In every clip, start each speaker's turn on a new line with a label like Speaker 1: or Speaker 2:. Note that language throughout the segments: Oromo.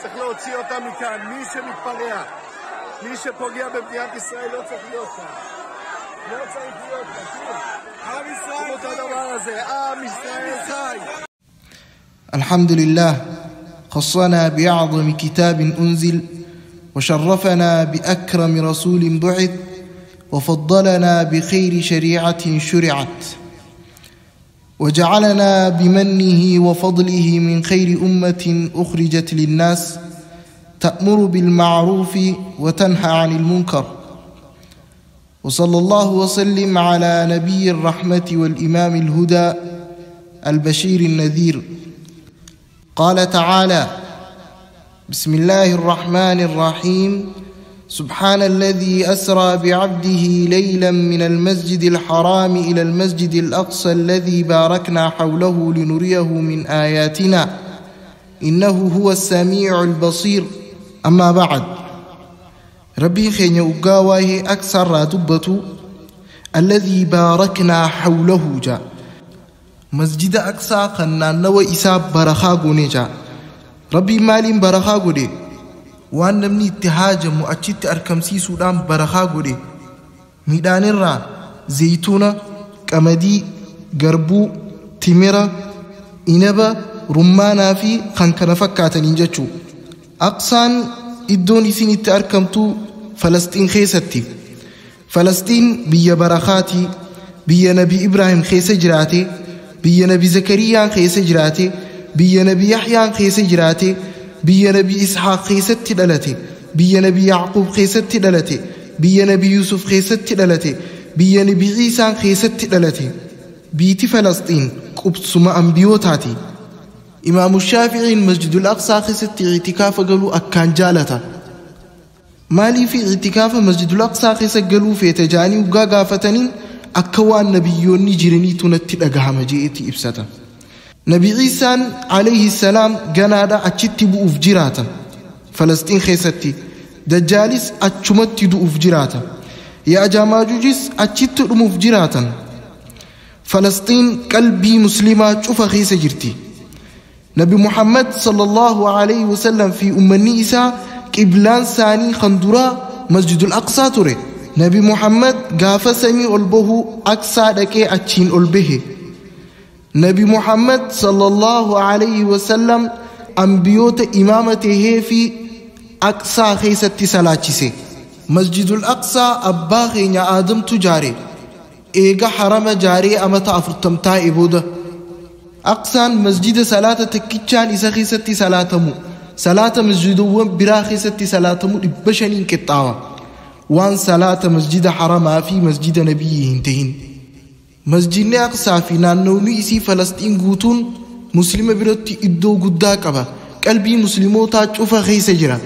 Speaker 1: צריך להוציא אותם מכאן. מי שמתפרע, מי שפוגע במדינת ישראל לא צריך להיות כאן. לא צריך להיות כאן. עם ישראל חי. הדבר הזה, עם ישראל חי.
Speaker 2: الحمد لله خصنا بأعظم كتاب أنزل، وشرفنا بأكرم رسول بعث، وفضلنا بخير شريعة شرعت، وجعلنا بمنه وفضله من خير أمة أخرجت للناس تأمر بالمعروف وتنهى عن المنكر. وصلى الله وسلم على نبي الرحمة والإمام الهدى البشير النذير. قال تعالى: بسم الله الرحمن الرحيم، سبحان الذي أسرى بعبده ليلا من المسجد الحرام إلى المسجد الأقصى الذي باركنا حوله لنريه من آياتنا إنه هو السميع البصير. أما بعد، ربي خين أقاواه أكثر راتبة الذي باركنا حوله جاء مسجد أقصى قنان وإساب برخا جا ربي مالين برخا قولي waan namni itti haajamu achitti argamsiisuudhaan barakaa godhe. Midhaanirraa zayituuna, qamadii, garbuu, timira, inaba, rummaanaa fi kan kana fakkaataniin jechuu. Aqsaan iddoon isin itti argamtu Falastiin keessatti. Falastiin biyya barakaati, biyya Nabi Ibraahim keessa jiraate, biyya Nabi Zakariyaan keessa jiraate, biyya Nabi Yahyaan keessa jiraate, biyya Nabi Ishaaq keessatti dhalate, biyya Nabi Yacquub keessatti dhalate, biyya Nabi Yusuf keessatti dhalate, biyya Nabi Ciisaan keessatti dhalate. Biiti Falastiin qubsuma ambiyootaati. Imaamu Shaaficiin Masjidul Aqsaa keessatti i'tikaafa galuu akkaan jaalata. Maaliif i'tikaafa Masjidul Aqsaa keessa galuu feete jaanii ugaa gaafataniin akka waan nabiyyoonni jiraniitu natti dhagahama je'eeti ibsata. Nabi Ciisaan alayhi salaam ganaadha achitti bu'uuf jiraata. Falastiin keessatti Dajjaalis achumatti du'uuf jiraata. Ya'juuj Ma'juujis achitti dhumuuf jiraatan. Falastiin qalbii muslimaa cufa keessa jirti. Nabi Muhammad sallallahu alayhi wasallam fi ummanni isaa qiblaan isaanii kan duraa Masjidul Aqsaa ture. Nabi Muhammad gaafa samii ol bahu Aqsaa dhaqee achiin ol bahe. Nabi Muhammad sallallahu alayhi wasallam ambiyoota imaama tahee fi Aqsaa keessatti salaachise. Masjidul Aqsaa abbaa keenya Aadamtu jaare. Eega harama jaaree amata 40 taa'e booda. Aqsaan masjida salaata takkichaan isa keessatti salaatamu, salaata masjidowwan biraa keessatti salaatamu 500 qixxaawa. Waan salaata masjida haramaa fi masjida nabiyyi hin tahin. Masjidni Aqsaa fi naannoonni isii Falastiin guutuun muslima biratti iddoo guddaa qaba. Qalbii muslimootaa cufa keessa jira.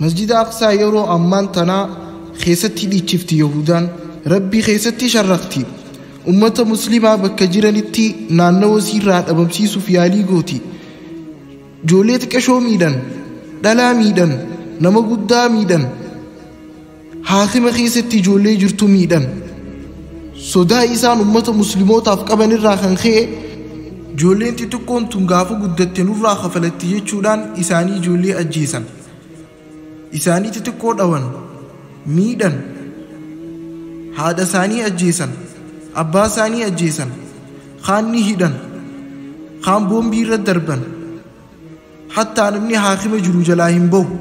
Speaker 2: Masjida Aqsaa yeroo ammaan tanaa keessatti dhiichifti Yahudaan, Rabbii keessatti sharraqti. Ummata muslimaa bakka jiranitti naannawa isiirraa dhabamsiisuuf yaalii gooti. Ijoollee xiqqashoo miidhan, dhalaa miidhan, nama guddaa miidhan, haakima keessatti ijoollee jirtu miidhan. Sodaa isaan ummata muslimootaaf qaban irraa kan ka'e ijoolleen xixiqqoon tun gaafa guddatte nurraa kafalatti jechuudhaan isaanii ijoollee ajjeesan. Isaanii xixiqqoo dhawan, miidhan, haadha isaanii ajjeesan, abbaa isaanii ajjeesan, kaan ni hidhan, kaan boombii irra darban, hattaa namni haakima jiru jalaa hin bahu.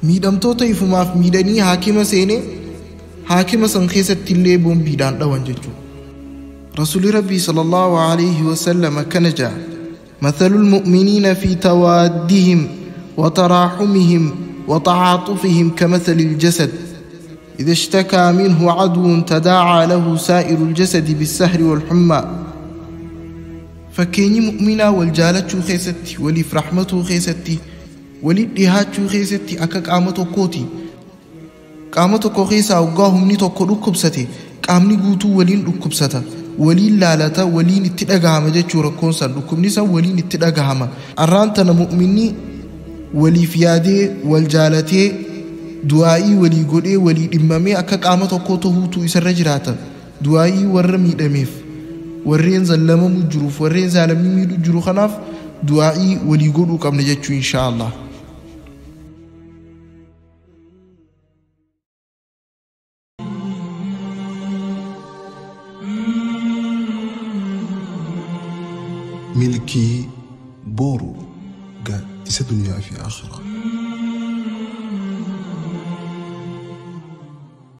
Speaker 2: Miidhamtoota ifumaaf miidhanii haakima seenee haakima san keessatti illee boombiidhaan dhawan jechuudha. Rasuulli Rabbii sallallahu alayhi wasallam akkana jedha: mathalul mu'miniina fi tawaaddihim wa taraaxumihim وتعاطفهم كمثل الجسد، إذا اشتكى منه عدو تداعى له سائر الجسد بالسهر والحمى. فكيني مؤمنا والجالتشو خيستي ولفرحمته خيستي ولدهاتشو خيستي أكاك آمتو كوتي. Qaama tokko keessaa hoggaa humni tokko dhukkubsate, qaamni guutuu waliin dhukkubsata, waliin laalata, waliin itti dhagahama jechuu. Rakkoon san, dhukkubni san waliin itti dhagahama. Arraan tana mu'minni waliif yaadee, wal jaalatee, du'aa'ii walii godhee, walii dhimmamee akka qaama tokkoo tahuutu isarra jiraata. Du'aa'ii warra miidhameef, warreen zallamamu jiruuf, warreen zaalamni miidhu jiru kanaaf du'aa'ii walii godhuu qabna jechuu, inshaa Allah.
Speaker 3: Milkii Booruu, gaaddisa duniyaa fi akhiraa.